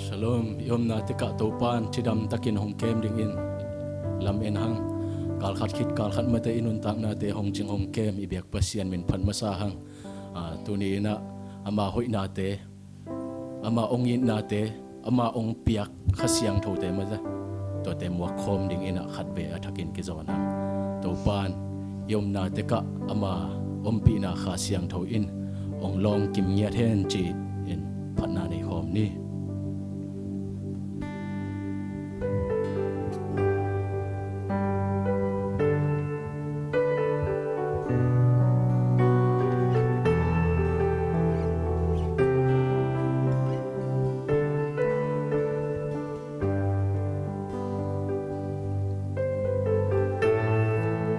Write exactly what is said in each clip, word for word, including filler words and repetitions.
Shalom. I omna tekah Topan cidam takin hong kem dingin lam en hang. Kalkhat khit kalkhat mate i nuntaknate hong cing hong kem i biak Pasian min phat masa hang. Ah, tuni inah ama hoihnate, ama ong itnate, ama ong piak Kha Siangthote mate, tuate muakkhawm dingin ah khatvei a thakin kizawn hang. Topan i omna tekah ama ompihna Kha Siangtho in ong lawng kim ngiat hen ci-in phatna nei khawm ni.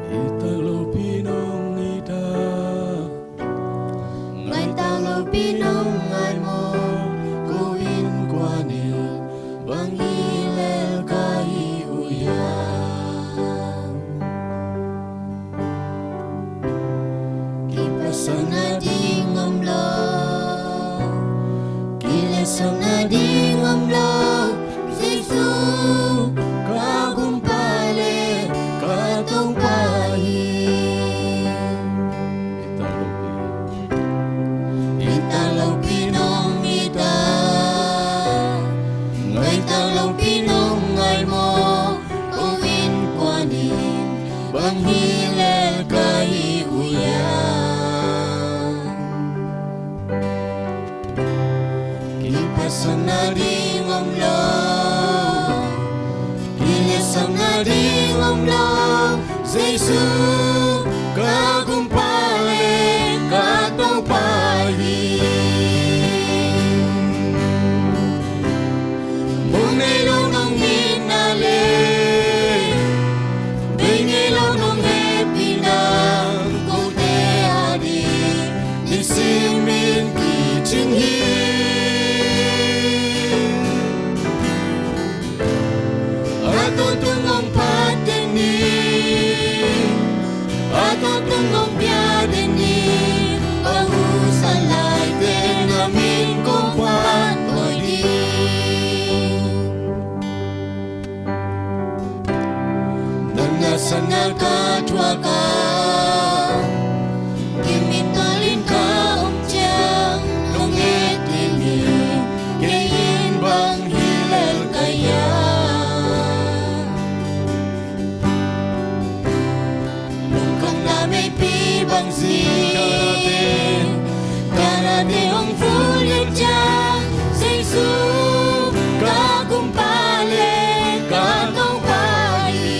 I tak lopi nong i tak, ngai tak lopi nong ngai maw? Ko innkuan in bang hi lel ka hi uh hiam? Kiphatsakna ding om lo, kiletsakna ding om lo, Jesu ka gumpa le ka Topa hi. I tak lopi, i tak lopi nong i tak, ngai tak lopi nong ngai maw? Ko innkuan in bang hi lel ka hi uh hiam? Kiphatsakna ding om lo, kiletsakna ding om lo, Jesu ka gumpa le ka Topa hi. Mong nei lo nong itna le, bei ngei lo nong hehpihna, kote ading nisimin kicing hi. A tawntung hong phat ding ni, a tawntung hong pia ding ni, a husa laite na min kong phat koi ding. Nang na sana ka thuak a, kimintal in ka om ciang, nong et ding hi, kei in bang hi lel ka hiam? Lungkham na meipi bang zing, ka late hong vun ciang, Jesu ka gumpa le ka Topa hi.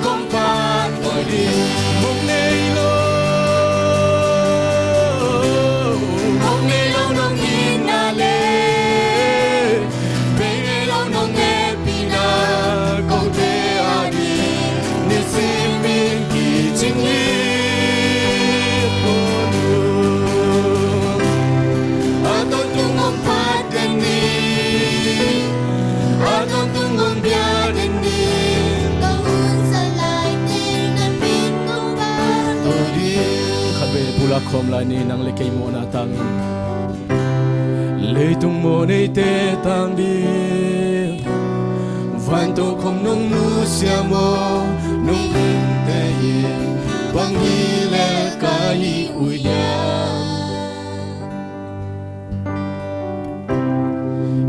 kong phat tawi ding. Mong nei lo, mong nei lo nong itna le, bei ngei lo nong hehpihna, kote a ding nisimin kicing hi. A tawntung hong phat den ni, a tawntung hong bia den ni. Ka hun sa lai teng na min kong phat tawi ding. Khat vei pulak khawm lai ni, nang le kei mawhna tangin. Leitung mawh neite tang ding, vantokhom nong nusia maw, nong hingte in bang hi lel ka hi uh hiam?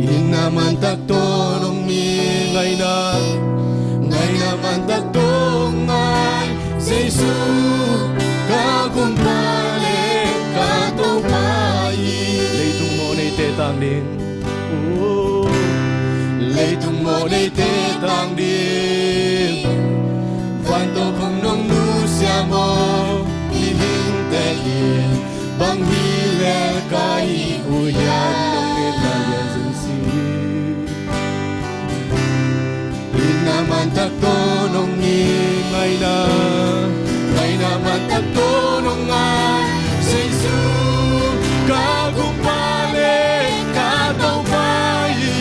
Itna mantak tawh nong it, ngaihna, ngaihna mantak tawh ngai, Jesu ka Gumpa le ka Topa hi. Leitung mawh neite tang ding, leitung mawh neite tang ding, vantokhom nong nusia maw, mihingte in bang hi lel ka hi uh hiam? Nong itna lian zen si. Itna mantak tawh nong it, ngaihna, ngaihna mantak tawh nong ngai, Jesu ka Gumpa le ka Topa hi.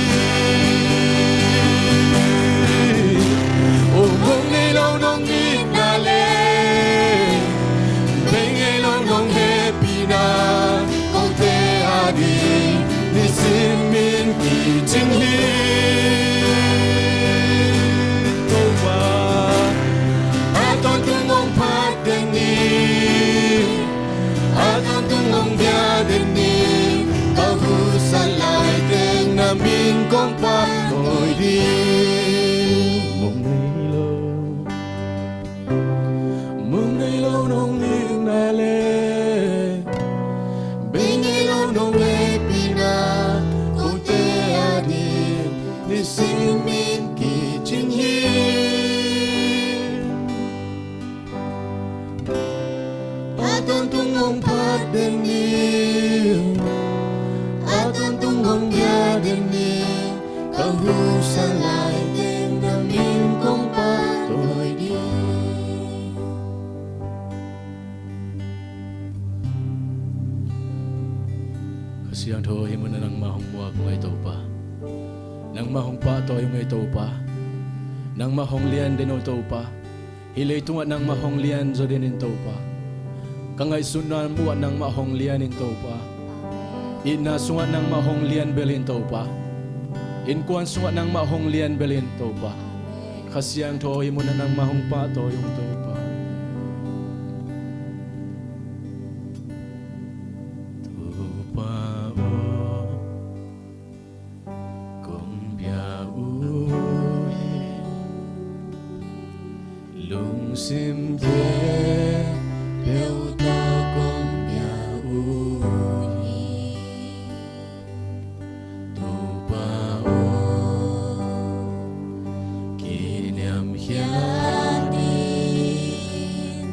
Oh, mong nei lo nong itna le, bei ngei lo nong hehpihna, kote a ding nisimin kicing hi. Topa, a tawntung hong phat den ni, a tawntung hong bia den ni. Ka hun sa lai teng na min kong phat tawi ding. Mong nei lo, mong nei lo nong itna le, bei ngei lo nong hehpihna, kote a ding nisimin kicing hi. A tawntung hong phat den ni, a tawntung hong bia den ni. Ka hun sa lai teng na min kong phat tawi ding. Kha Siangtho, hih munah nangmah hong muak ung ei Topa. Nangmah hong pahtawi ung ei Topa. Nangmah hong lian den ung ei Topa. Hih leitungah nangmah hong lian zaw den in Topa. Ka ngaihsutna muhah nangmah hong lian in Topa. Itna sungah nangmah hong lian bel in Topa. Innkuan sungah nangmah hong lian bel in Topa. Kha Siangtho, hih munah nangmah hong pahtawi ung Topa. Topa aw, kong bia uh hi. Lungsim khempeuh tawh kong bia uh hi. Topa aw, kiniamkhiat in,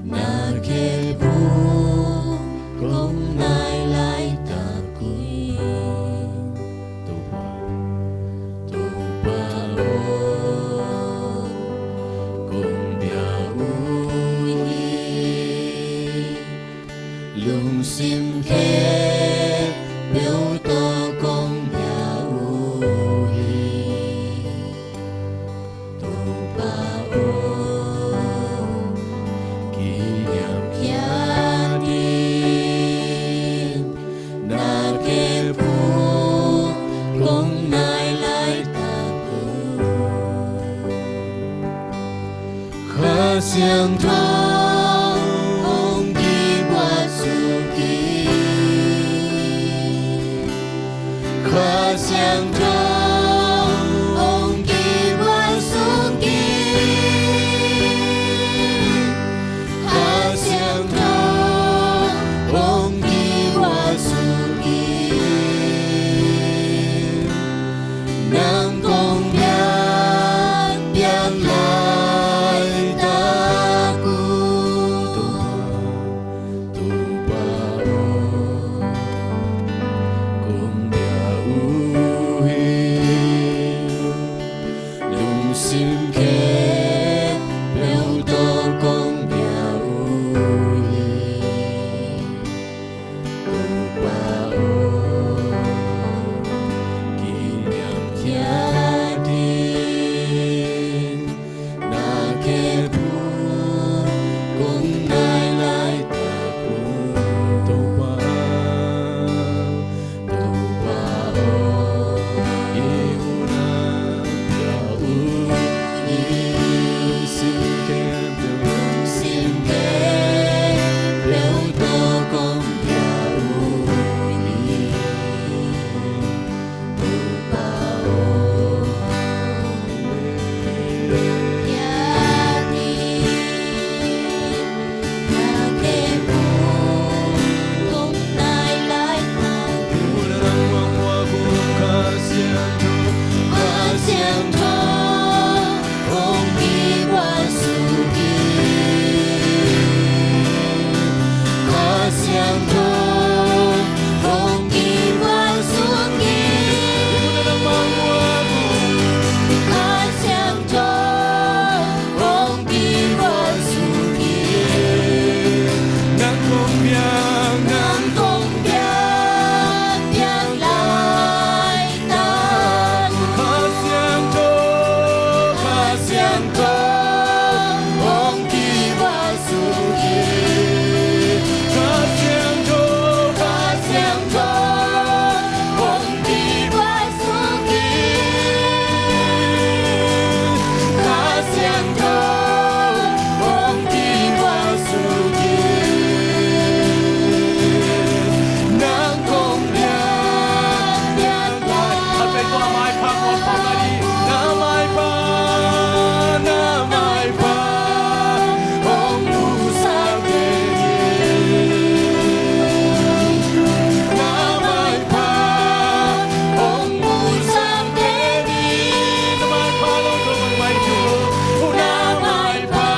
na kep uh kong nai laitak uh hi. Topa, Topa aw, kong bia uh hi. Lungsim khempeuh tawh kong bia uh hi. Topa aw, kiniamkhiat in, na kep uh kong nai laitak uh. Kha Siangtho hong kibuak suk in. Kha Siangtho hong kibuak suk in. Kha Siangtho hong kibuak suk in. Nang kong biak, biak lai. Hiah ding na khep un kong nai laitak un, Topa, Topa aw, i hun a pia uh hi. Sim khempeuh, sim khempeuh tawh kong pia uh hi. Kha Siangtho hong kigualsuk in. Kha Siangtho hong kigualsuk in. Nang kong biak, nang kong biak, biak lai. Kha Siangtho, Kha Siangtho hong kigualsuk in. Kha Siangtho, Kha Siangtho hong kigualsuk in. Kha Siangtho hong kigualsuk in. Nang kong biak, biak lai. Khatvei tua maipha muak khawm lai dih. Na maipha, na maipha hong musak den in. Na maipha hong musak den in. Na maipha lo tawh mai tu. Na maipha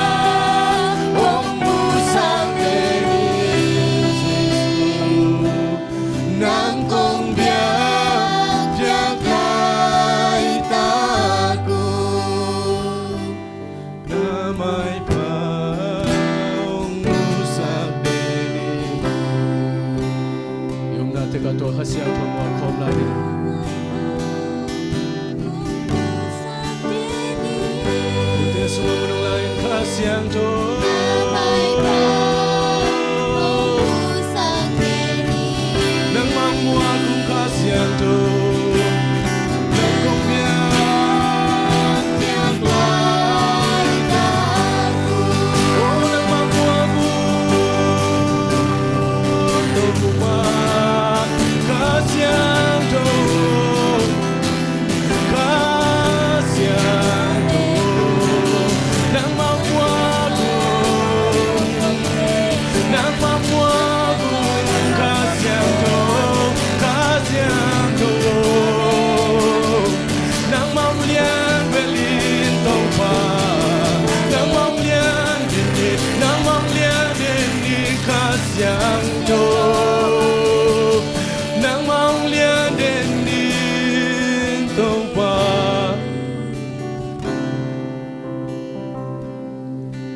hong musak den in. Nang kong biak, biak laitak un. Na maipha hong musak den in. I omna tek ah tua Kha Siangtho muak khawm lai dih. Khuteh sungah mun hong la in. Kha Siangtho, nangmah hong muak un, Kha Siangtho, nang kong biak, biak laitak un. Oh, nangmah hong muak un, Topa, Kha Siangtho, Kha Siangtho, nangmah hong muak un, nangmah hong muak un, Kha Siangtho, Kha Siangtho. Nangmah hong lian vel in Topa, nangmah hong lian den in, nangmah hong lian den in, Kha Siangtho. Nangmah hong lian den in Topa.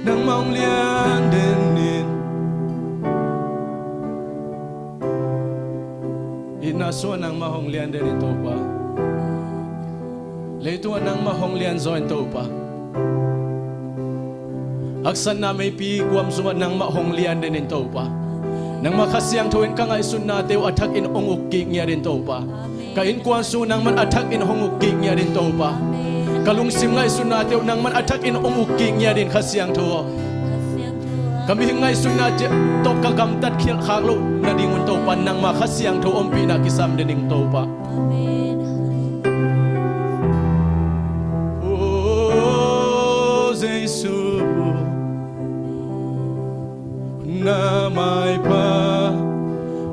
Nangmah hong lian den in. Itna sungah nangmah hong lian den in Topa. Leitungah nangmah hong lian zaw in Topa. Haksatna meipi guam sungah nangmah hong lian den in Topa. Nangmah Kha Siangtho in ka ngaihsutnate uh a thakin hong uk kik ngiat in Topa. Ka innkuan sung nangman a thakin hong uk kik ngiat in Topa. Ka lungsim ngaihsutnate uh nangman a thakin hong uk kik ngiat in Kha Siangtho aw. Ka mihing ngaihsutnate tawh ka gamtat khialh khak loh nading un Topa, nangmah Kha Siangtho ompihna kisam den in Topa. Amen. O Jesu, na maipha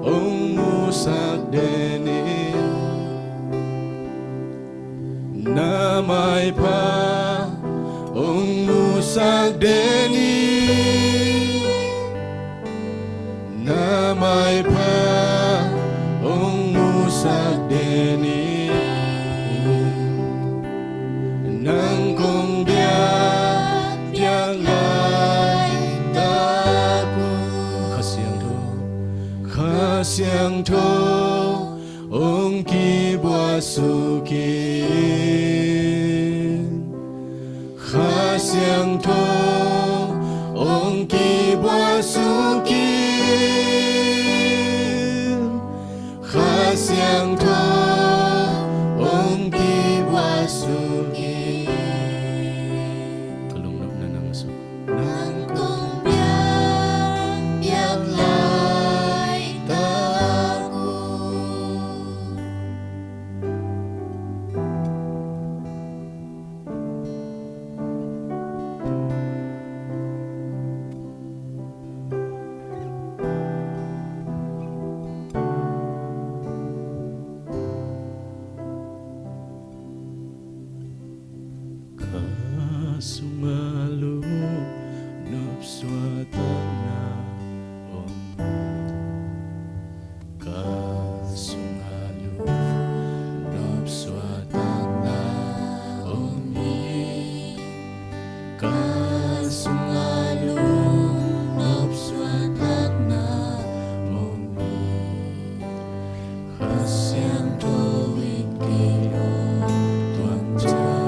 hong musak den in. Na maipha hong musak den in. Na maipha hong musak den in. Nang kong biak, biak laitak un. Kha Siangtho, Kha Siangtho hong kibuaksuk in. Ka lungnopna nang sung. Nang kong piang, piak laitak uh. Ka sungah lungnop suahtakna om hi. Ka sungah lungnop suahtakna om hi. Ka sungah lungnop suahtakna om hi. Kha Siangtho in kei hong tuamciang.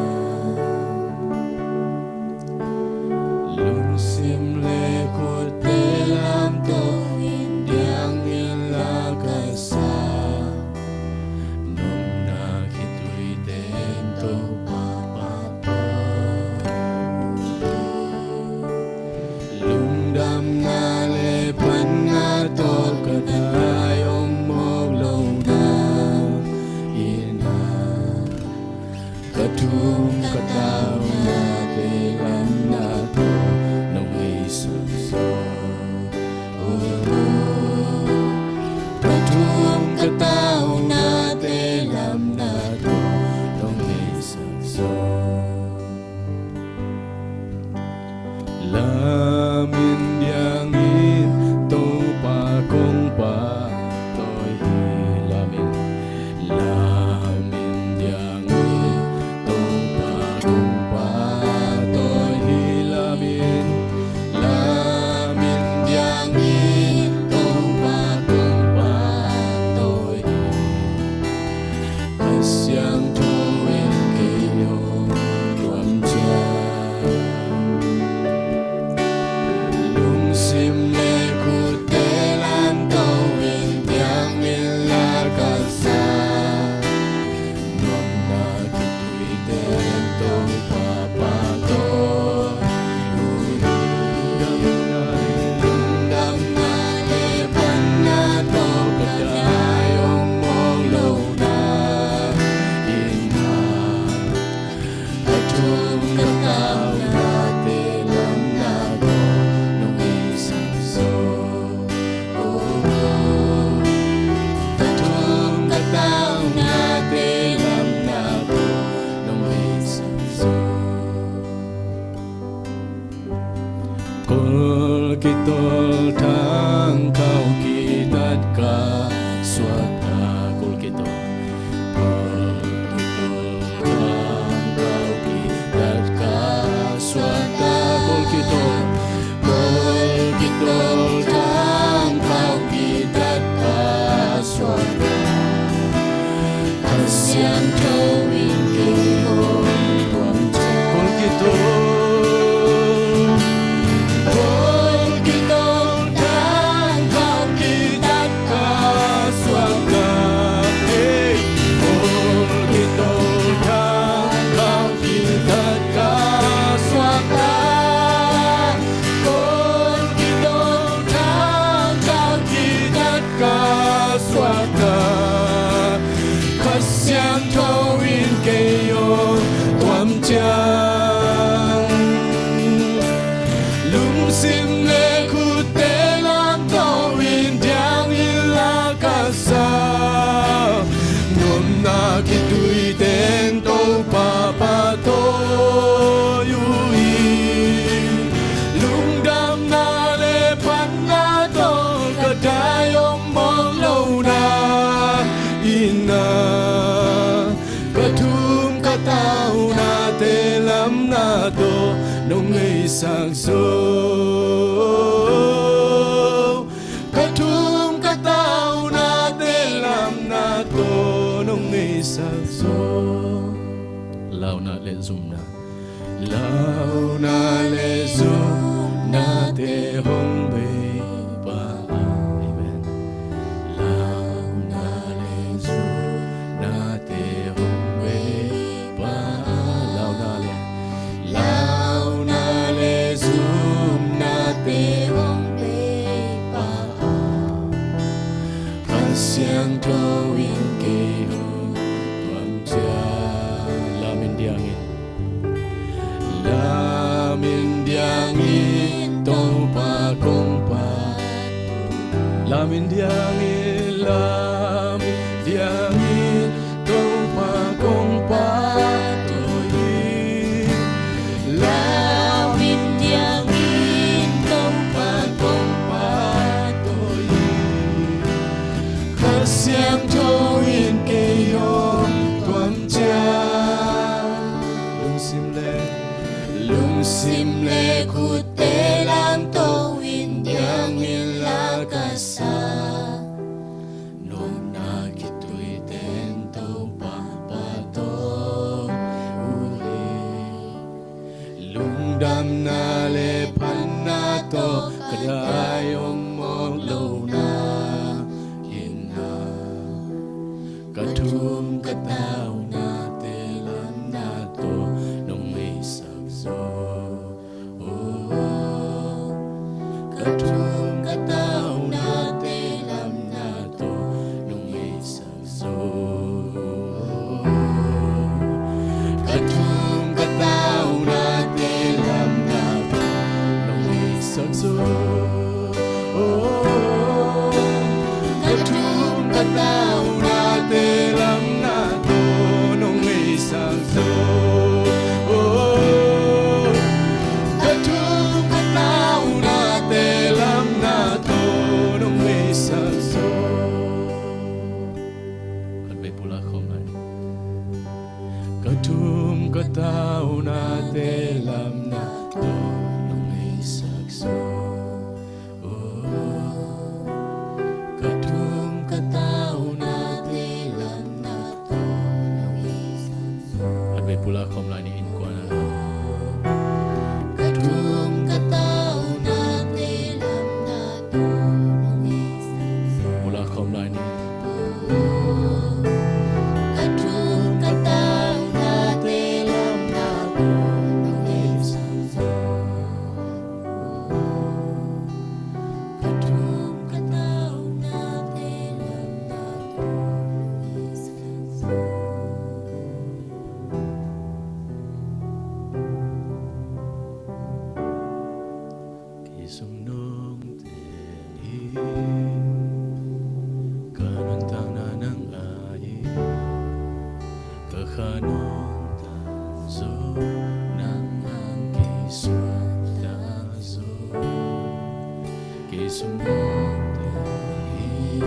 Lungsim le khutte lamto in diang inla ka sa. Nopna khitui teng Topa pahtawi uh hi. Lungdamna le phatna tawh ka dai om mawk lo na in ah, ka thum ka taunate lamna tawh nong heisak zaw. Oh, ka thum ka taunate lamna tawh nong heisak zaw. Lamin diangin Topa kong pahtawi hi lamin. Lamin diangin Topa kong pahtawi hi lamin. Lamin diangin Topa kong pahtawi hi. Kha Siangtho in kei hong tuamciang. Lungsim le khutte lamto in diang inla ka sa. Nopna khitui teng Topa pahtawi uh hi. Lungdamna le phatna tawh ka dai om mawk lo na in ah, ka thum ka taunate lamna tawh nong heisak zaw. Oh, ka thum ka taunate lamna tawh nong heisak zaw. Kol kitol thang khau kitat ka suakta, kol kitol. Kol kitol thang khau kitat ka suakta, kol kitol. Kol kitol thang khau kitat ka suakta. Kha Siangtho in kei hong tuamciang. Kol kitol. Kol kitol thang khau kitat ka suakta. Hey. Kol kitol thang khau kitat ka suakta. Kol kitol thang khau kitat ka suakta. Kha Siangtho in kei hong tuamciang. Lungsim le khutte lamto in diang inla ka sa. Nopna khitui teng Topa pahtawi uh hi. Lungdamna le phatna tawh ka dai om mawk lo na in ah, ka thum ka taunate lamna tawh nong heisak zaw. Ka thum ka taunate lamna tawh nong heisak zaw. Launa le zumna. Launa le zumnate hong bei pa. Amen. Launa le zumnate hong bei pa. Lam in diang in, lam in diang in, Topa kong pahtawi. Lam in diang in, Topa kong pahtawi. Kha Siangtho in kei hong tuam ciat. Lungsim le, lungsim le khutte lamto in diang in la ka sa. Nopna khitui ten Topa pahtawi uh hi. Lungdamna le phatna tawh ka dai om mawk lo na in ah, ka thum ka taunate lamna tawh nong heisak zo. Oh, ka thum ka taunate lamna tawh nong heisak zo. Ka thum ka taunate lamna tawh nong heisak zo. Oh, ka thum ka taunate lamna tawh nong heisak zo. Oh, ka thum ka taunate lamna tawh nong heisak zo. Khat vei pulak khawm lai. Ka thum ka taunate lamna tawh nong heisak zo. Oh, ka thum ka taunate lamna tawh nong heisak zo. Khat vei pulak khawm lai ni, innkuan ah. Ka thum ka taunate lamna tawh nong heisak zo. Pulak khawm lai ni. Ka thum ka taunate lamna tawh nong heisak zo. Ka thum ka taunate lamna tawh nong heisak zo. Kei sung nong teng hi, ka nuntakna nang ahi, ka kha nong tan zo, nang hang kei suakta zo. Kei sung nong teng hi,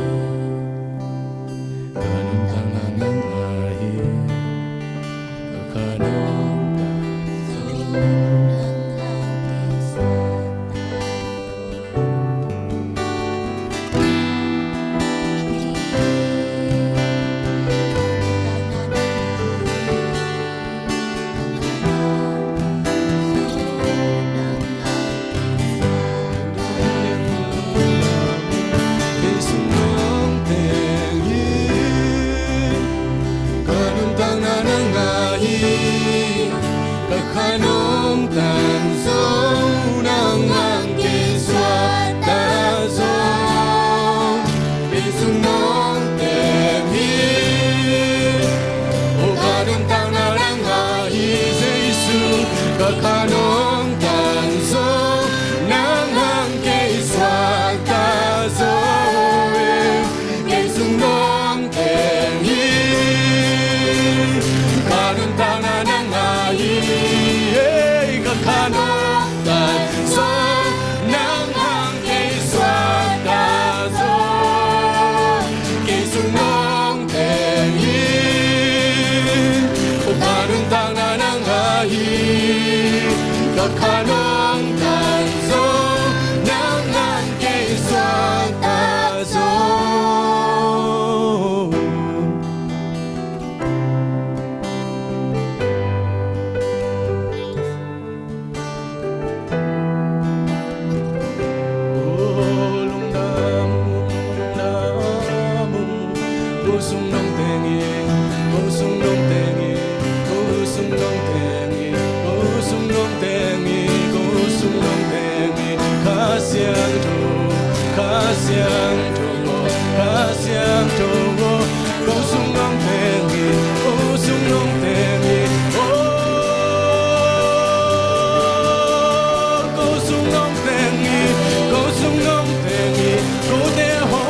ka nuntakna nang ahi, ka kha nong tan zo, nang hang kei suakta zo. Kei sung nong teng hi, ka nuntakna nang ahi, ka kha nong tan zo, nang hang kei suakta zo. Kei sung nong teng hi, oh, ka nuntakna nang ahi Jesu, ka kha nong tan zo, nang hang kei suakta zo. Kei sung nong teng hi, ka nuntakna nang ahi, ka kha nong tan zo, nang hang kei suakta zo. Kei sung nong teng hi, ka nuntakna nang ahi, ka kha nong tan zo, nang hang kei suakta zo. Kha Siangtho, Kha Siangtho, Kha Siangtho, ko sung nong teng hi, ko sung nong teng hi, oh, ko sung nong teng hi, ko sung nong teng hi, kote ho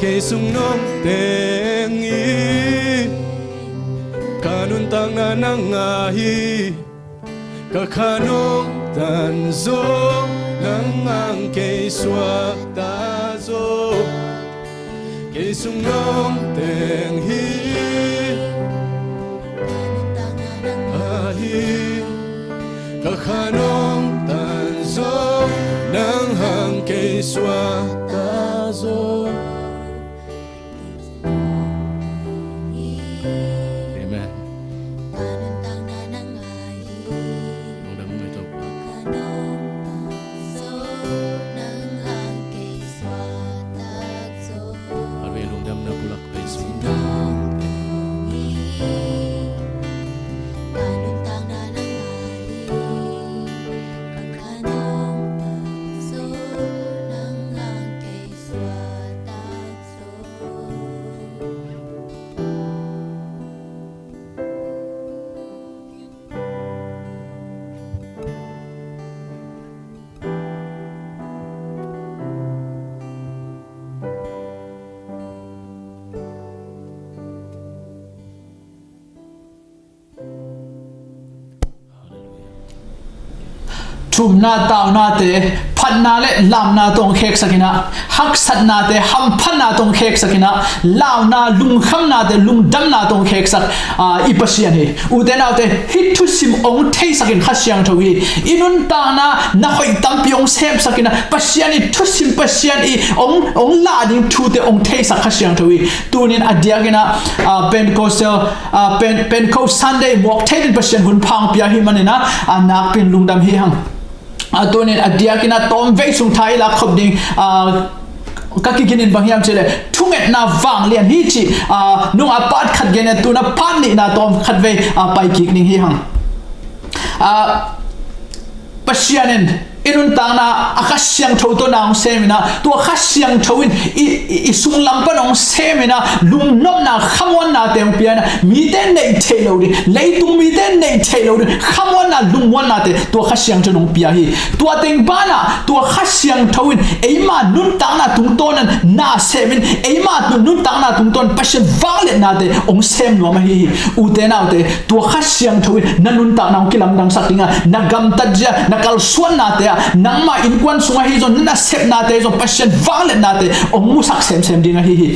Kei sung nong teng hi, ka nuntakna nang a hi. Ka kha nong tan zo, nang hang kei suakta zo. Kei sung nong teng hi, a hi. Ka kha nong tan zo, nang hang kei suakta zo. Amen. Lungdam mai tawh. Harvey lungdamna pulak pai sung. Thumna, taunate phatna le lamna tawh hong kheksak in ah, haksatnate hamphatna tawh hong kheksak in ah, launa lungkhamnate lungdamna tawh hong kheksak, aa, i Pasian hi. Ute naute, hih thusim hong theisak in Kha Siangtho hi. I nuntakna na hoih tampi hong semsak in ah, Pasian i thusim, Pasian i hong, hong lah ding thute hong theisak Kha Siangtho hi. Tunin a diakin ah, aa, Pentecostal, aa, Pen-, Pentecost Sunday muak thei din Pasian hun pha hong pia hi manin ah, aa, nakpin lungdam hi hang. Aa, tunin a diakin ah tawmvei sung tha i lak khop ding, aa, ka kiginin bang hiam cih leh thungetna vanglian hi cih, aa, nung a part khat gen in tun ah part nihna tawm khat vei, aa, pai kik ning hi hang. Aa, Pasian in i nuntakna a Kha Siangtho tawh na hong sem in ah, tua Kha Siangtho in i, i, i sunglam pan hong sem in ah, lungnopna khamuannate hong pia in ah, mite neih theih loh ding, leitung mite neih theih loh ding khamuanna lungmuannate tua Kha Siangtho in hong pia hi. Tua teng banah tua Kha Siangtho in eima nuntakna tungtawn in na sem in, eima nun-, nuntakna tungtawn Pasian vangliatnate hong sem nuam ahi hi. Ute naute, tua Kha Siangtho in na nuntakna hong kilamdangsak ding a, na gamtat zia, na kalsuannate ah, nangmah innkuan sung ahi zong, na nasepnate zong Pasian vangliatnate hong musak semsem ding ahi hi.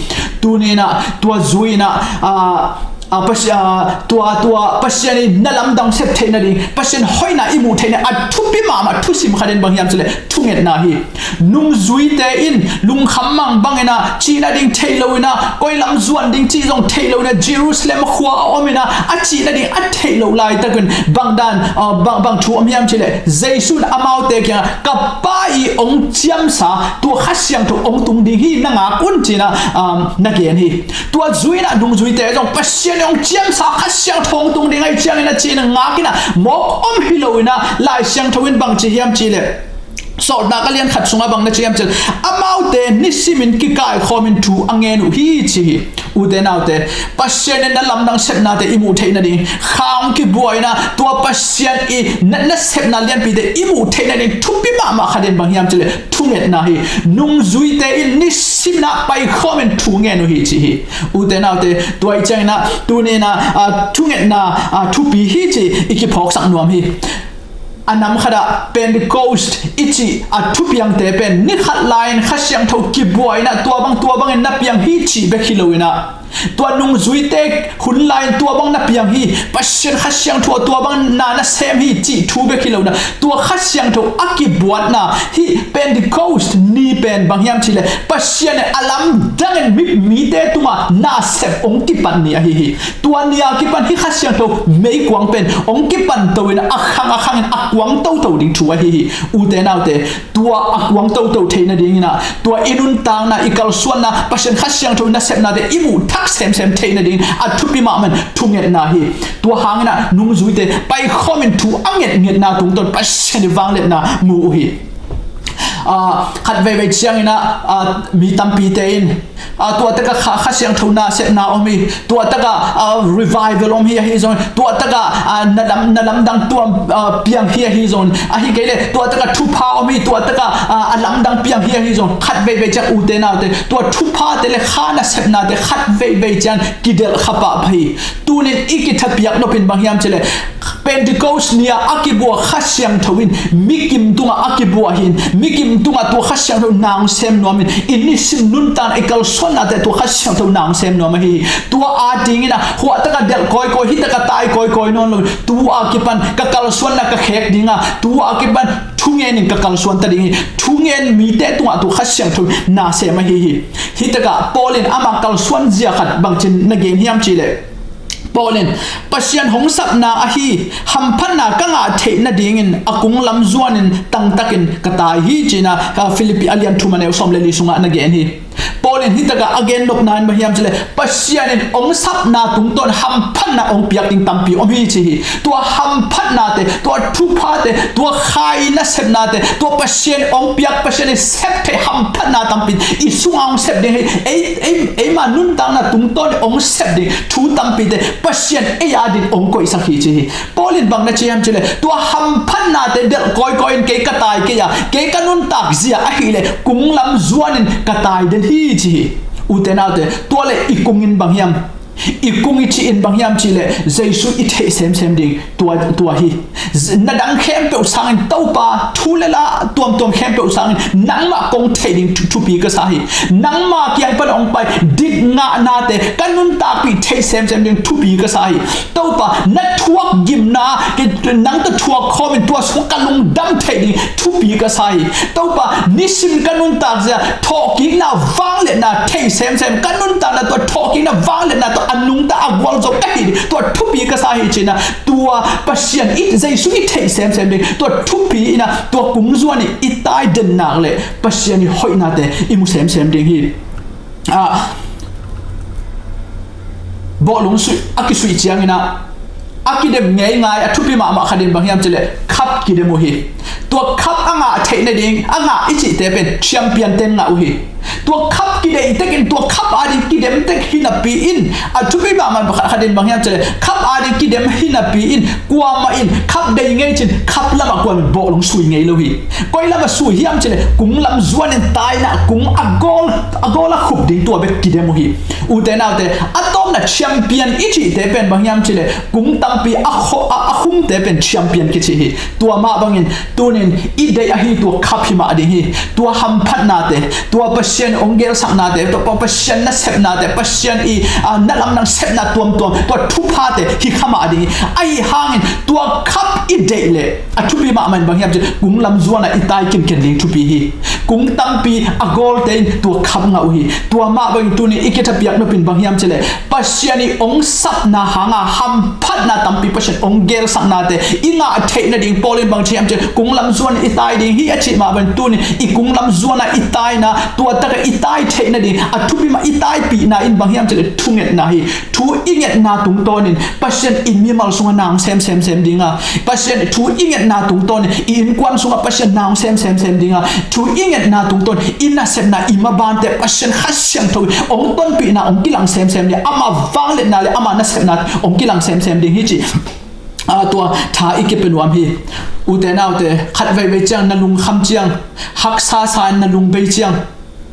Tuni in ah tua zui in ah, aa, aa, Pasi-, aa, tua, tua Pasian in na lamdang sep theih nading, Pasian hoihna i muh theih nading a thupi mahmah thusim khat in bang hiam cih leh thungetna hi. Nungzuite in lungkham mang bangin ah cih nading theih lo in ah, koi lam zuan ding cih zong theih lo in ah, Jerusalem khua a om in ah, a cih nading a theih loh laitakin bang dan, aa, bang, bang thu om hiam cih leh, Jesu in amaute kiangah, ka Pa i hong ciamsa tua Kha Siangtho hong tung ding hi, na ngak un ci in ah, aa, na gen hi. Tua zui in ah nungzuite zong Pasian i hong ciamsa Kha Siangtho hong tung ding ahih ciangin a ci in ah ngak in ah mawk om hi lo in ah, Lai Siangtho in bang ci hiam cih leh, Sawltak a lian khat sungah bang na ci hiam cih leh, amaute nisimin kikaikhawmin thu a ngen uh hi ci hi. Ute naute, Pasian in na lamdang sepnate i muh theih nading, kha hong kibua in ah tua Pasian i na, nasepna lianpite i muh theih nading thupi mahmah khat in bang hiam cih leh thungetna hi. Nungzuite in nisimin ah paikhawmin thu ngen uh hi ci hi. Ute naute, tua ahih ciangin ah tuni in ah, aa, thungetna, aa, thupi hi ci i kiphawksak nuam hi. A nam khatah Pentecost i cih a thupiangte pen ni khat lai-in Kha Siangtho kibua in ah tua bang tua bangin na piang hi cih bek hi lo in ah, tua nungzuite hun lai-in tua bang na piang hi, Pasian Kha Siangtho tua bang na na sem hi cih thu bek hi lo in ah, tua Kha Siangtho a kibuatna hih Pentecost ni pen bang hiam cih leh, Pasian in a lamdangin mi, mite tungah nasep hong kipat ni ahi hi. Tua ni a kipan hih Kha Siangtho meikuang pen hong kipan to in a khang a khangin a kuang toto ding thu ahi hi. Ute naute, tua a kuang toto theih nadingin ah, tua i nuntakna, i kalsuanna Pasian Kha Siangtho nasepnate i muh thak semsem theih nadingin a thupi mahmah in thungetna hi. Tua hangin ah nungzuite paikhawmin thu a ngetngetna tungtawn Pasian i vangliatna mu uh hi. Ah, khat veivei ciangin ah, ah, mi tampite in, ah, tua taka Kha, Kha Siangtho nasepna om hi, tua taka, ah, revival om hi, ahi zong, tua taka, ah, na lam, na lamdang tuam, ah, piang hi, ahi zong, ahi kei le, tua taka thupha om hi, tua taka, ah, a lamdang piang hi, ahi zong, khat veivei ciang ute naute, tua thuphate le Kha nasepnate khat veivei ciang kidelh kha pahpah hi. Tunin i kithapiak nopin bang hiam cih leh, Pentecost ni-a a kibua Kha Siangtho in mikim tungah a kibua hi-in, mikim tungah tua Kha Siangtho na hong sem nuam in, i nisim nuntakna, i kalsuannate tua Kha Siangtho na hong sem nuam ahi hi. Tua adingin ah huahtaka delh kawikawi, hitaka tai kawikawi nawn lo, tua a kipan ka kalsuanna ka khek ding a, tua a kipan thungen in ka kalsuan ta ding hi. Thungen mite tungah tua Kha Siangtho na sem ahi hi. Hitakah Paul in ama kalsuan zia khat bangci-in na gen hiam cih leh, Paul in, Pasian hong sapna ahi hamphatna ka ngah theih nadingin a kung lam zuanin tangtakin ka tai hi, ci-in ah, ah, Philippi a lian thum a neu sawm le li sungah na gen hi. Paul in hitakah a gen nopna in bang hiam cih leh, Pasian in hong sapna tungtawn hamphatna hong piak ding tampi om hi, ci hi. Tua hamphatnate, tua thuphate, tua Kha nasepnate, tua Pasian hong piak, Pasian in sep theih hamphatna tampi i sungah hong sep ding hi. Ei, ei, eima nuntakna tungtawn hong sep ding thu tampite Pasian ei adin hong koihsak hi, ci hi. Paul in bang na ci hiam cih leh, tua hamphatnate delh kawikawi in kei ka tai kei a, kei ka nuntak zia ahih leh kung lam zuanin ka tai den hi, ci hi. Ute naute, tua leh i kung in bang hiam? I kung i cih in bang hiam cih leh, Jesu i theih semsem ding, tua, tua hi. Z-, na dang khempeuh sangin Topa, thu le la tuamtuam khempeuh sangin nangmah kong theih ding thu-, thupi ka sa hi. Nangmah kiang pan hong pai dik ngahnate ka nuntakpih theih semsem ding thupi ka sa hi. Topa, na thuak gimna, ki-, nang tawh thuak khawmin tua sung ka lungdam theih ding thupi ka sa hi. Topa, nisim ka nuntak zia thawhkikna vangliatna theih semsem, ka nuntakna tua thawhkikna vangliatna tawh a nungta a gualzo ka hi ding tua thupi ka sa hi, ci-in ah, tua Pasian i, Jesu i theih semsem ding, tua thupi in ah, tua kung zuanin i tai den nak leh Pasian i hoihnate i mu semsem ding hi. Ah, bawhlung suih, a kisuih ciangin ah, a kidem ngeingai, a thupi mahmah khat in bang hiam cih leh, cup kidem uh hi. Tua cup a ngah theih nading, a ngah i cihte pen champion ten ngah uh hi. Tua cup kideih tekin, tua cup ading kidem tek hi napi in, a thupi mahmah khat in bang hiam cih leh, cup ading kidem hi napi in, kuamah in cup deih ngei cin, cup lamah kuamah in bawhlung sui ngei lo hi. Koi lamah sui hiam cih leh, kung lam zuanin taina, kung a goal, a goal a khup ding tua bek kidem uh hi. Ute naute, a tawpna champion i cihte pen bang hiam cih leh, kung tampi a kho-, a, a khumte pen champion kici hi. Tua mah bangin, tunin i deih ahi tua cup hi mah ding hi. Tua hamphatnate, tua Pasian hong gelsaknate, tua Pa-, Pasian nasepnate, Pasian i, ah, na lamdang sepna tuamtuam, tua thuphate hi kha mah ding hi. Ahi hangin tua cup i deih leh, a thupi mahmah in bang hiam cih leh, kung lam zuan ah i tai kinken ding thupi hi. Kung tampi a goalte in tua cup ngah uh hi. Tua mah bangin tunin i kithapiak nopin bang hiam cih leh, Pasian i hong sapna hanga hamphatna tampi, Pasian hong gelsaknate i ngah theih nading Paul in bang ci hiam cih leh, kung lam zuan i tai ding hi a cih mah bangin tunin i kung lam zuan ah i taina, tua taka i tai theih nading a thupi mah i taipihna in bang hiam cih leh, thungetna hi. Thu i ngetna tungtawnin Pasian i mimal sungah na hong sem semsem ding a, Pasian thu i ngetna tungtawnin i innkuan sungah Pasian na hong sem semsem ding a, thu i ngetna tungtawn i nasepna, i mabante Pasian Kha Siangtho in hong tonpihna hong kilang semsem ding, ama vangliatna le ama nasepna hong kilang semsem ding hi cih, a, tua tha i kipia nuam hi. Ute naute, khat veivei ciang na lungkham ciang, haksa sa in na lungbei ciang,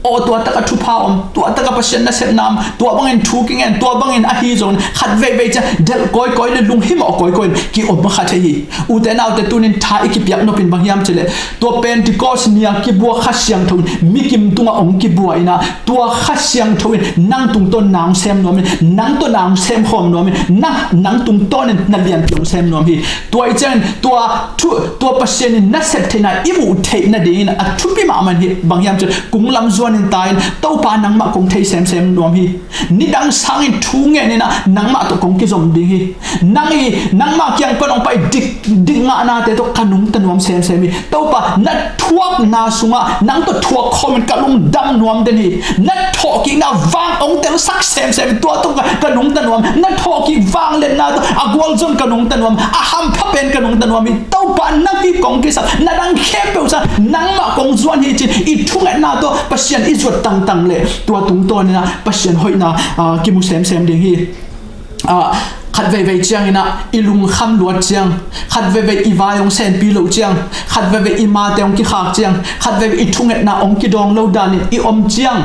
aw, tua taka thupha om, tua taka Pasian nasepna om, tua bangin thu kingen, tua bangin ahi zongin, khat veivei ciang delh kawikawi le lunghimawh kawikawi in ki-om kha thei hi. Ute naute, tunin tha i kipiak nopin bang hiam cih leh, tua Pentecost ni-a kibua Kha Siangtho in mikim tungah hong kibua in ah, tua Kha Siangtho in nang tungtawn na hong sem nuam in, nang tawh na hong sem khawm nuam in, nang, nang tungtawnin na lianpi hong sem nuam hi. Tua i ciangin tua thu, tua Pasian in nasep theihna i muh theih nadingin a thupi mahmah in hi, bang hiam cih leh, kung lam zuan in ta in, Topa, nangmah kong thei semsem nuam hi. Nidang sangin thu ngen in ah nangmah tawh kong kizom ding hi. Nang i, nangmah kiang pan hong pai dik, dik ngahnate tawh ka nungta nuam semsem hi. Topa, na thuakna sungah nang tawh thuak khawmin ka lungdam nuam den hi. Na thawhkikna vang hong telsak semsem hi. Tua tawh ka, ka nungta nuam. Na thawhkik vangliatna tawh a gualzon ka nungta nuam. A hampha pen ka nungta nuam hi. Topa, nang hi kong kisap. Na dang khempeuh sang nangmah kong zuan hi ci-in i thungetna tawh Pasian i zuat tangtang leh tua tungtawn in ah Pasian hoihna, ah, kimu semsem ding hi. Ah, khat veivei ciangin ah i lungkham luat ciang, khat veivei i vai hong senpi loh ciang, khat veivei i mate hong kikhak ciang, khat veivei i thungetna hong kidawng lo danin i om ciang,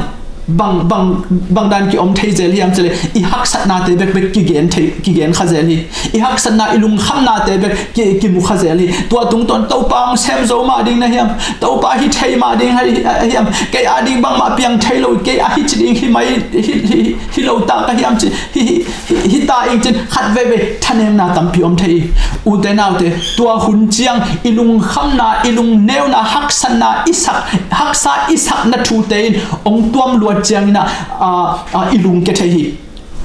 bang, bang, bang dan ki-om thei zel hiam cih leh i haksatnate bekbek kigen thei, kigen kha zel hi. I haksatna, i lungkhamnate bek ki, kimu kha zel hi. Tua tungtawn, Topa, hong sem zo mah ding na hiam? Topa, hi thei mah ding hi, hiam? Kei a ding bangmah piang thei lo, kei a hi ci ding hi mai, hi, hi, hi lo ta ka hiam ci, hi, hi, hi, hi ta ing cin, khat veivei thanemna tampi om thei hi. Ute naute, tua hun ciang i lungkhamna, i lungneuna, haksatna, i sak, haksa i sakna thute in hong tuam luat ciangin ah, a, a, i lungkia thei hi.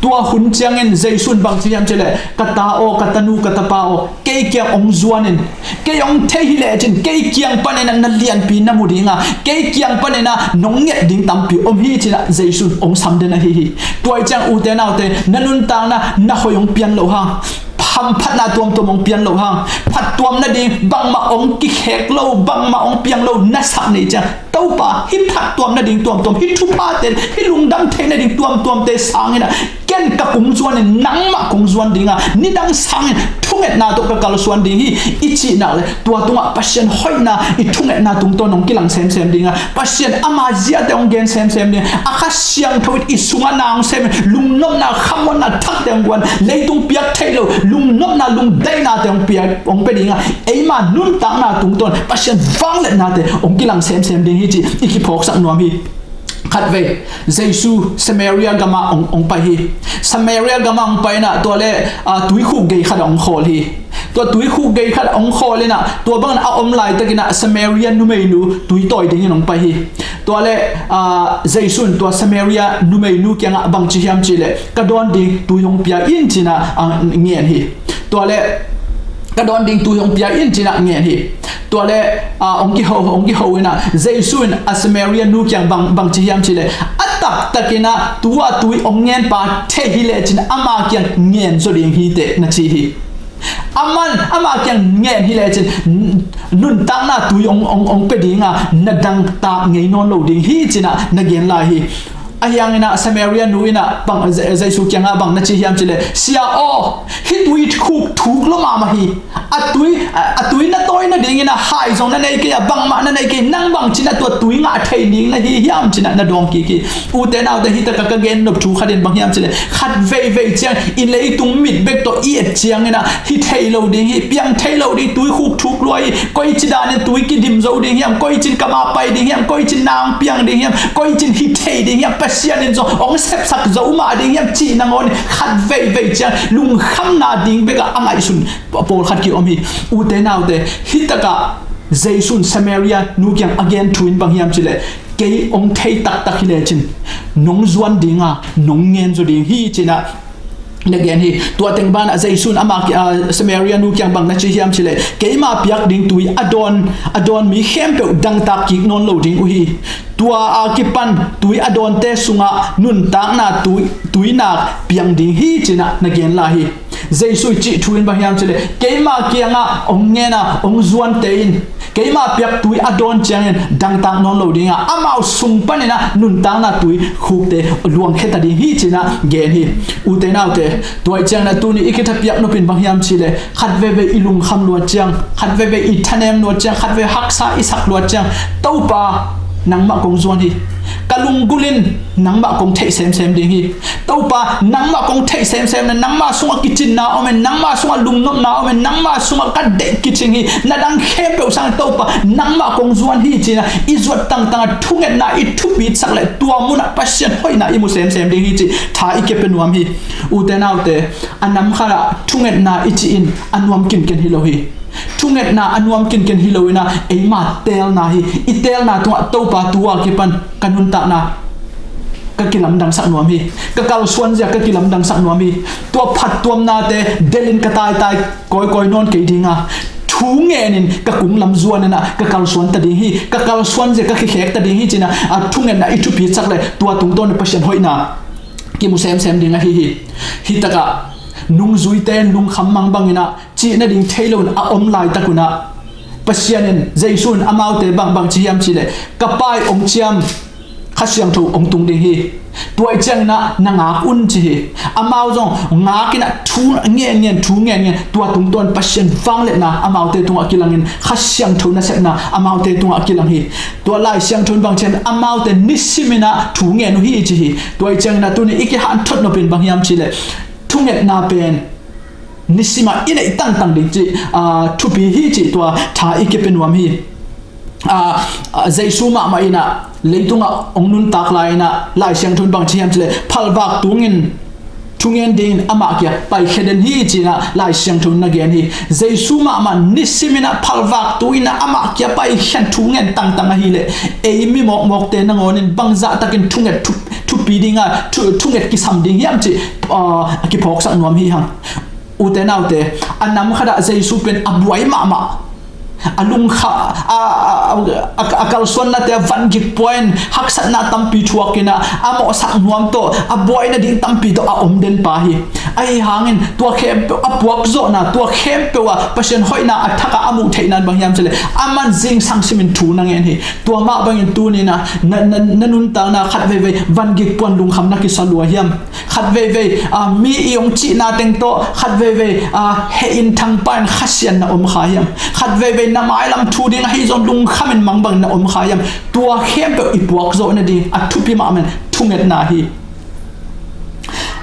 Tua hun ciangin Jesu in bang ci hiam cih leh, ka ta aw, ka tanu, ka tapa aw, kei kiang hong zuan in, kei hong thei hi lecin, kei kiang panin ah na lianpi na mu ding a, kei kiang panin ah nong nget ding tampi om hi ci-in ah Jesu in hong sam den ahi hi. Tua hi ciang ute naute, na nuntakna na hoih hong pian loh hang, hamphatna tuamtuam hong pian loh hang, phattuam nading bangmah hong kikhek lo, bangmah hong piang lo na sak ni ciang, Topa, hih phattuam nading tuamtuam, hih thuphate, hih lungdam thei nading tuamtuamte sangin ah ken ka kong zuan in, nangmah kong zuan ding a, nidang sangin thungetna tawh ka kalsuan ding hi, i cih nak leh, tua tungah Pasian hoihna i thungetna tungtawn hong kilang semsem ding a, Pasian ama ziate hong gen semsem ding a, a Kha Siangtho in i sungah na hong sem in, lungnopna, khamuanna thakte hong guan, leitung piak theih loh lungnopna, lungdaihnate hong piak, hong pia ding a, eima nuntakna tungtawn Pasian vangliatnate hong kilang semsem ding hi cih i kiphawksak nuam hi. Khatvei, Jesu Samaria gamah hong, hong pai hi. Samaria gamah hong pai in ah, tua leh, ah, tuikhuk gei khat ah hong khawl hi. Tua tuikhuk gei khat ah hong khawl in ah, tua bangin a om laitakin ah Samaria numeinu tui tawi dingin hong pai hi. Tua leh, ah, Jesu in tua Samaria numeinu kiangah bang ci hiam cih leh, ka dawn ding tui hong pia in ci-in ah, ah, ngen hi. Tua leh, ka dawn ding tui hong pia in ci-in ah ngen hi. Tua leh, ah, hong kiho, hong kiho in ah, Jesu in a Samaria nu kiang bang, bang ci hiam cih leh, a taktakin ah tua tui hong ngenpa thei hi lecin ama kiang ngen zaw ding hi teh, na ci hi. Aman, ama kiang ngen hi lecin, nuntakna tui hong, hong, hong pia ding a, na dangtak ngei nawn lo ding hi ci-in ah na gen lai hi. Ahi hangin ah Samaria nu in ah bang, Je-, Jesu kiangah bang na ci hiam cih leh, Sia aw, hih tuikhuk thuk lua mahmah hi. A tui, a, a tui na tawi nadingin ah hai zong na nei kei a, bangmah na nei kei, nang bang ci-in ah tua tui ngah thei ding na hi hiam ci-in ah na dawng kik hi. Ute naute, hih takah ka gen nop thu khat in bang hiam cih leh, khat veivei ciang i leitung mit bek tawh i et ciangin ah hi thei lo ding hi, piang thei lo ding, tuikhuk thuk lua hi, koici danin tui kidim zo ding hiam, koicin ka ma pai ding hiam, koicin na hong piang ding hiam, koicin hi thei ding hiam, Pasian in zong hong sepsak zo mah ding hiam cih nangawn in khat veivei ciang lungkhamna ding bekah a ngaihsun pawlkhat ki-om hi. Ute naute, hih takah Jesu in Samaria nu kiang a gen thu in bang hiam cih leh, kei hong thei taktak hi lecin nong zuan ding a, nong ngen zaw ding hi ci-in ah na gen hi. Tua teng banah Jesu in ama ki-, ah, Samaria nu kiang bang na ci hiam cih leh, keima piak ding tui a dawn, a dawn mi khempeuh dangtak kik nawn lo ding uh hi. Tua a kipan tui a dawnte sungah nuntakna tui, tuinak piang ding hi ci-in ah na gen lai hi. Jesu i cih thu in bang hiam cih leh, keima kiangah hong ngen a, hong zuante in keima piak tui a dawn ciangin dangtak nawn lo ding a, amau sung panin ah nuntakna tuikhukte luangkhia ta ding hi ci-in ah gen hi. Ute naute, tua hi ciangin ah tuni i kithapiak nop in bang hiam cih leh, khat veivei i lungkham luat ciang, khat veivei i thanem luat ciang, khat veivei haksa i sak luat ciang, Topa, nangmah kong zuan hi. Ka lunggulh in nangmah kong theih semsem ding hi. Topa, nangmah kong theih semsem na, nangmah sungah kicinna om in, nangmah sungah lungnopna om in, nangmah sungah ka deih kicing hi, na dang khempeuh sang Topa, nangmah kong zuan hi ci-in ah i zuat tangtang a thungetna i thupitsak leh tua munah Pasian hoihna i mu semsem ding hi cih tha i kipia nuam hi. Ute naute, a nam khat ah thungetna i cih in a nuam kinken hi lo hi. Thungetna a nuam kinkin hi lo in ah, eima teelna hi. I teelna tungah Topa, tu a kipan ka nuntakna ka kilamdangsak nuam hi. Ka kalsuan zia ka kilamdangsak nuam hi. Tua phattuamnate delin ka taitai kawikawi nawn kei ding a, thungen in ka kung lam zuan in ah ka kalsuan ta ding hi. Ka kalsuan zia ka kikhek ta ding hi ci-in ah, a thungetna i thupi cak leh tua tungtawn in Pasian hoihna kimu semsem ding ahi hi. Hi takah nungzuite in lungkham mang bangin ah cih nading thei loin a om laitak un ah, Pasian in, Jesu in amaute bang bang ci hiam cih leh, ka Pa ii hong ciam Kha Siangtho hong tung ding hi. Tua ih ciangin ah na ngak un ci hi. Amau zong ngak in ah thu ngen ngen, thu ngen ngen, tua tungtawn Pasian vangliatna amaute tungah kilang in, Kha Siangtho nasepna amaute tungah kilang hi. Tua Lai Siangtho in bang ci hiam, amaute nisim in ah thu ngen uh hi ci hi. Tua ih ciangin ah tuni i kihanthawn nop in bang hiam cih leh, thungetna pen nisim ah i neih tangtang ding cih, aa, thupi hi cih tua tha i kipia nuam hi. Aa, aa, Jesu mahmah in ah leitungah hong nuntak lai in ah Lai Siangtho in bang ci hiam cih leh, phalvak tungin thungen dingin amah kia paikhia den hi ci-in ah Lai Siangtho in na gen hi. Jesu mahmah nisim in ah phalvak tungin ah amah kia paikhia in thungen tangtang ahih leh, ei mi mawkmawkte nangawn in bangzah takin thunget thu, thupi ding a, thu, thunget kisam ding hiam cih, aa, a kiphawksak nuam hi hang. Ute naute, a nam khat ah Jesu pen a buai mahmah. A lungkha, a, a, a, a, a kalsuannate a vangik pua in haksatna tampi thuak in ah, a mawhsak nuam tawh, a buai nading tampi tawh a om den pa hi. Ahi hangin tua khempeuh a puakzawhna, tua khempeuh ah Pasian hoihna a thak ah a muh theihna in bang hiam cih leh, aman zingsang simin thu na ngen hi. Tua mah bangin tuni in ah na, na, na nuntakna khat veivei vangik pua in lungkham na kisa lua hiam? Khat veivei, aa, mi ii hong cihna teng tawh khat veivei, aa, heh in thangpa in khasiat na om kha hiam? Khat veivei na mailam thu ding ahi zong lungkham in mang bangin na om kha hiam? Tua khempeuh i puakzawh nading a thupi mahmah in thungetna hi.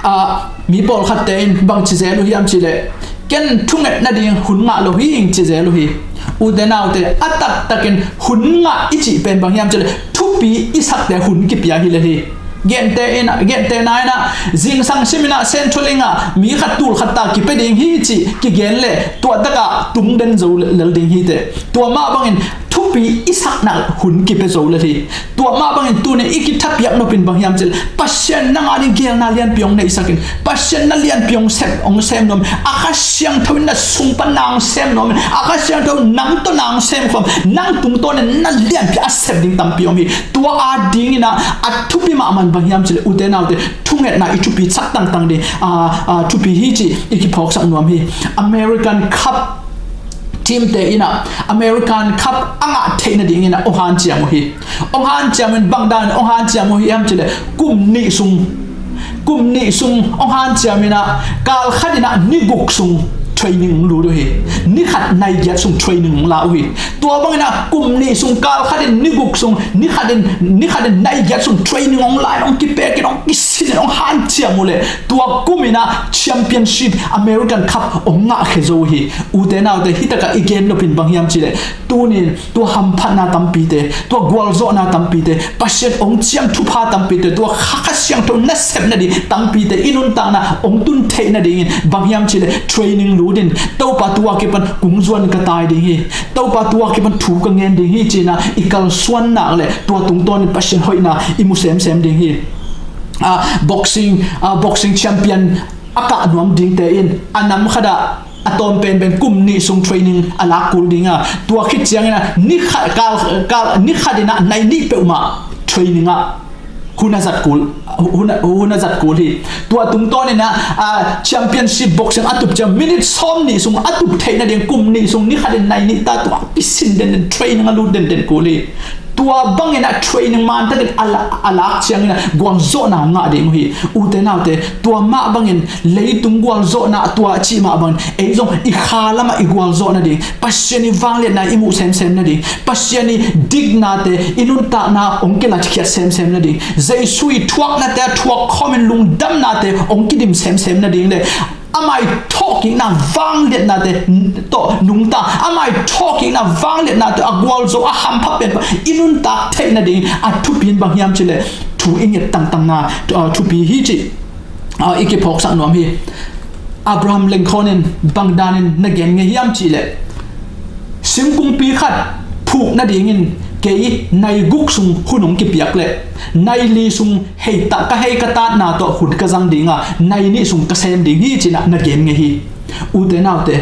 Aa, mi pawlkhatte in bang ci zel uh hiam cih leh, ken thunget nading hun ngah lo hi ing ci zel uh hi. Ute naute, a taktakin hun ngah i cih pen bang hiam cih leh, thupi i sakte hun kipia hi lel hi. Gente in ah, gentena in ah, zingsang sim in ah Centrelink ah mi khat tul khat ta kipia ding hi cih kigen leh, tua tak ah tung den zo lel ding hi teh. Tua mah bangin thupi i sakna hun kipia zo lel hi. Tua mah bangin tuni i kithapiak nop in bang hiam cih leh, Pasian nang a ding geelna lianpi hong neihsak in. Pasian na lianpi hong sem, hong sem nuam in. A Kha Siangtho in na sung pan na hong sem nuam in. A Kha Siangtho nang tawh na hong sem khawm. Nang tungtawn in na lianpi a sep ding tampi om hi. Tua a dingin ah a thupi mahmah in bang hiam cih leh, ute naute, thungetna i thupi sak tangtang ding, aa, aa, thupi hi cih i kiphawksak nuam hi. American Cup team te in ah American Cup a ngah theih nadingin ah hong hanciam uh hi. Hong hanciam in bang dan hong hanciam uh hiam cih leh, kum nih sung, kum nih sung hong hanciam in ah, kal khat in ah ni guk sung training hong lut uh hi. Ni khat nai giat sung training hong la uh hi. Tua bangin ah kum nih sung, kal khat in ni guk sung, ni khat in, ni khat in nai giat sung training hong la in, hong kipek in, hong kisin in, hong hanciam uh leh, tua kum in ah championship American Cup hong ngah khia zo uh hi. Ute naute, hi tak ah i gen nop in bang hiam cih leh, tuni in tua hamphatna tampite, tua gualzawhna tampite, Pasian hong ciam thupha tampite, tua Kha, Kha Siangtho nasep nading tampite i nuntakna hong tun theih nadingin bang hiam cih leh, training lut in, Topa, tu a kipan kung zuan ka tai ding hi. Topa, tu a kipan thu ka ngen ding hi ci-in ah i kalsuan nak leh, tua tungtawn in Pasian hoihna i mu semsem ding hi. Ah, boxing, ah, boxing champion a kah nuam dingte in a nam khat ah a tawm penpen kum nih sung training a lak kul ding a, tua khit ciangin ah ni khat, kal, kal, ni khat in ah nai nih peuhmah training ah hun a zat kul, hun a, hun a zat kul hi. Tua tungtawn in ah, a, championship boxing a tup ciang minute sawm nih sung a tup theih nading kum nih sung ni khat in nai nih ta, tua kisin denden, training a lut denden kul hi. Tua bangin ah training man takin a la-, a lak ciangin ah gualzawhna ngah ding uh hi. Ute naute, tua mah bangin leitung gualzawhna tua cih mah bangin ei zong i kha lamah i gualzawh nading, Pasian i vangliatna i muh semsem nading, Pasian i diknate i nuntakna hong kilatkhiat semsem nading, Jesu i thuaknate a thuak khawmin lungdamnate hong kidim semsem nading leh, amah i thawhkikna vangliatnate tawh nungta, amah i thawhkikna vangliatnate a gualzo, a hampha penpa i nuntak theih nading a thupi in bang hiam cih leh, thu i nget tangtangna, uh, thupi hi cih, uh, i kiphawksak nuam hi. Abraham Lincoln in bang danin na gen ngei hiam cih leh, Singkungpi khat phuk nadingin kei nai guk sung hun hong kipiak leh, nai li sung hei ta, ka hei ka tatna tawh hun ka zang ding a, nai nih sung ka sem ding hi, ci-in ah na gen ngei hi. Ute naute,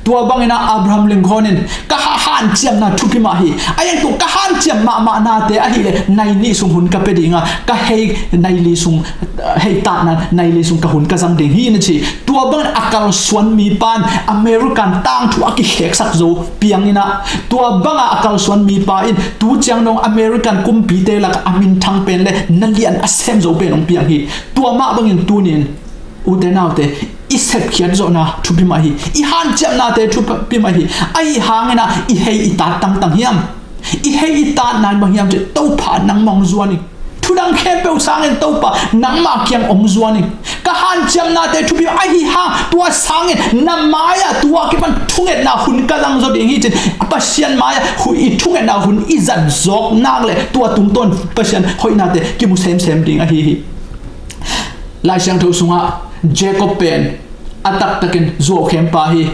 tua bangin ah Abraham Lincoln in, ka ha-, hanciamna thupi mah hi. A hiang tua ka hanciam mahmah nate ahih leh nai nih sung hun ka pia ding a, ka hei nai li sung, hei tatna nai li sung ka hun ka zang ding hi, na ci. Tua bangin a kalsuan mipa in American tangthu a kikheksak zo piang in ah, tua banga a kalsuan mipa in tu ciang dong American kumpite lakah a minthang pen leh na lian a sem zo pen hong piang hi. Tua mah bangin tuni-in, ute naute, i sepkhiat zawhna thupi mah hi. I hanciamnate thupi mah hi. Ahi hangin ah i hei i tat tangtang hiam? I hei i tatna in bang hiam cih leh, Topa, nangmah hong zuan ing. Thudang khempeuh sangin, Topa, nangmah kiang hong zuan ing. Ka hanciamnate thupi, ahi hang tua sangin na mai-ah tua kipan thungetna hun ka zang zaw ding hi, ci-in Pasian mai-ah hu-, i thungetna hun i zat zawk nak leh tua tungtawn Pasian hoihnate kimu semsem ding ahi hi. Lai Siangtho sungah Jacob pen a taktakin zuaukhempa hi.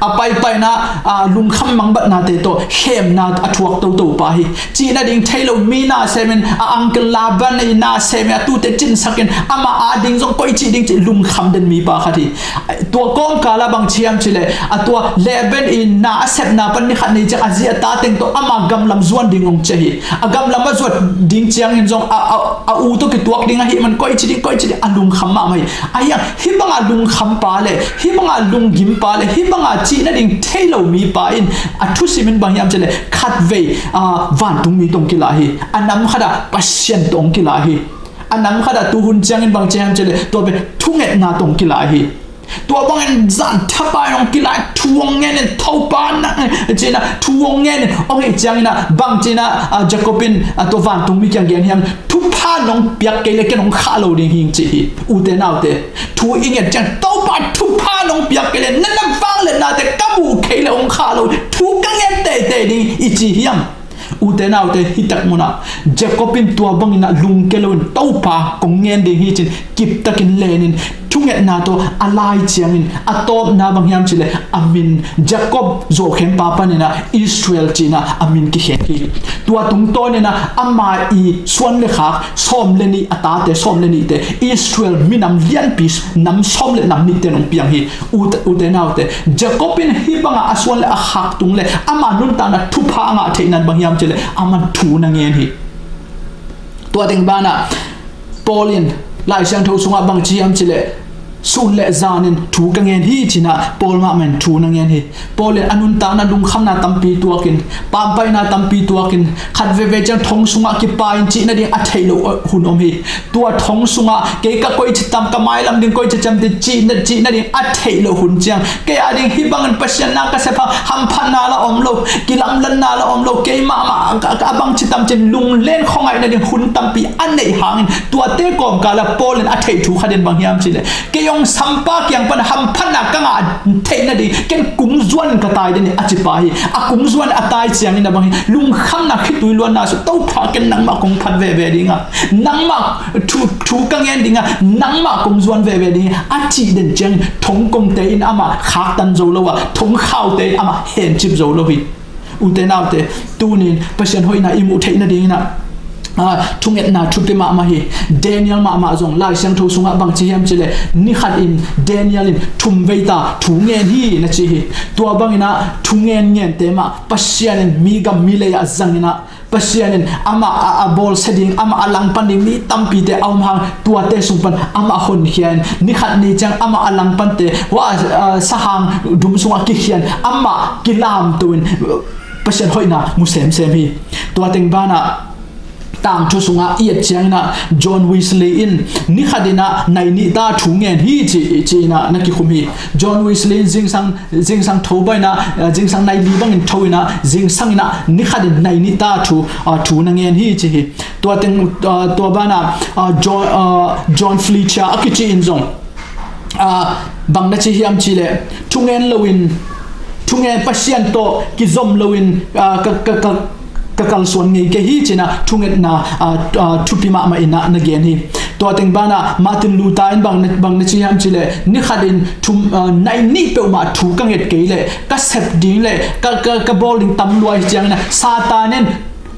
A paipaina, a, lungkham mangbatnate tawh khemna a thuak toto pa hi. Cih nading thei lo, mi na semin, a uncle Laban i na semin, a tute cinsakin, amah a ding zong koici ding cih lungkham den mipa khat hi. Tua kawmkala bang ci hiam cih leh, a tua Laban i na a sepna pan ni khat ni ciang a zi a ta teng tawh ama gamlam zuan ding hong ci hi. A gamlam a zuat ding ciangin zong a, a, a u tawh kituak ding ahih man koici ding, koici ding, a lungkham mahmah hi. Ahi hang hih banga lungkham pa leh, hih banga lunggim pa leh, hih banga cih nading thei lo mipa in a thusim in bang hiam cih leh, khatvei, a, vantungmi tawh hong kila hi. A nam khatah Pasian tawh hong kila hi. A nam khatah tuhun ciangin bang ci hiam cih leh, tua pen thungetna tawh hong kila hi. Tua bangin zan thapai hong kila, thu hong ngen in, Topa nang, ci-in ah thu hong ngen in, hong hih ciangin ah bang ci-in ah, a, Jacob in, a, tua vantungmi kiang gen hiam, thupha nong piak kei leh ken hong khah lo ding hi ing, ci hi. Ute naute, thu i nget ciang, Topa, thupha nong piak kei leh, na, na vangliatnate ka muh kei leh hong khah lo, thu ka ngen teitei ding, i ci hiam? Ute naute, hih tak munah Jacob in tua bangin ah lungke loin, Topa, kong ngen ding hi, ci-in kiptakin lenin, thungetna tawh a lai ciangin a tawpna bang hiam cih leh, a min Jacob zuaukhempa panin ah Israel ci-in ah a min kikhen hi. Tua tungtawnin ah ama i suan le khak sawm le nih, a tate sawm le nihte Israel minam lianpi, nam sawm le nam nihte in hong piang hi. Ute, ute naute, Jacob in hih banga a suan le a khak tung leh ama nuntakna thupha a ngah theihna in bang hiam cih leh, aman thu na ngen hi. Tua teng banah Paul in Lai Siangtho sungah bang ci hiam cih leh, sun le zanin thu ka ngen hi, ci-in ah Paul mahmah in thu na ngen hi. Paul in a nuntakna lungkhamna tampi tuakin, pampaihna tampi tuakin, khat veve ciang thong sungah kipai-in cih nading a theih loh hun om hi. Tua thong sungah kei ka koici tam, ka mailam ding koici ciam, cih na, cih nading a theih loh hun ciang, kei a ding hih bangin Pasian na ka sep hang, hamphatna lah om lo, kilamdanna lah om lo, kei mahmah ka, ka bangci tam, ci-in lunglen khuangaih nading hun tampi a neih hangin, tuate kawmkalah Paul in a theih thu khat in bang hiam cih leh, kei hong sampa kiang pan hamphatna ka ngah theih nading ken kungzuan ka tai den hi, a ci pa hi. A kungzuan a tai ciangin ah bang hi, lungkhamna khitui luanna sung, Topa, ken nangmah kong phat veve ding a, nangmah thu, thu ka ngen ding a, nangmah kong zuan veve ding hi, a cih den ciangin thongkongte in amah khaktan zo lo a, thongkhaute in amah hencip zo lo hi. Ute naute, tunin Pasian hoihna i muh theih nadingin ah, a, thungetna thupi mahmah hi. Daniel mahmah zong Lai Siangtho sungah bang ci hiam cih leh, ni khatin Daniel in thum vei ta thu ngen hi, na ci hi. Tua bangin ah thu ngen ngente mah Pasian in mi gam mi lei ah zangin ah, Pasian in amah a, a bawlsia ding, amah a langpan ding mi tampite a om hang, tuate sung pan amah honkhia in, ni khat ni ciang amah a langpante hua, a, sahang dum sungah kikhia in, amah kilamto in, Pasian hoihna mu semsem hi. Tua teng banah tangthu sungah i et ciangin ah John Wesley in ni khatin ah nai nih ta thu ngen hi, ci, ci-in ah na kikhum hi. John Wesley in zingsang, zingsang tho baih in ah, eh, zingsang nai li bangin tho in ah, zingsang in ah ni khatin nai nih ta thu, ah, thu na ngen hi, ci hi. Tua teng, ah, tua banah, ah, John, ah, John Fletcher a kici in zong, ah, bang na ci hiam cih leh, thungen loin, thungen, Pasian tawh kizom loin, ah, ka, ka, ka, ka kalsuan ngei kei hi, ci-in ah thungetna, ah, ah, thupi mahmah in ah na gen hi. Tua teng banah Martin Luther in bang na, bang na ci hiam cih leh, ni khatin thum, ah, nai nih peuhmah thu ka nget kei leh ka sep ding leh ka, ka, ka bawl ding tam lua hi ciangin ah Satan in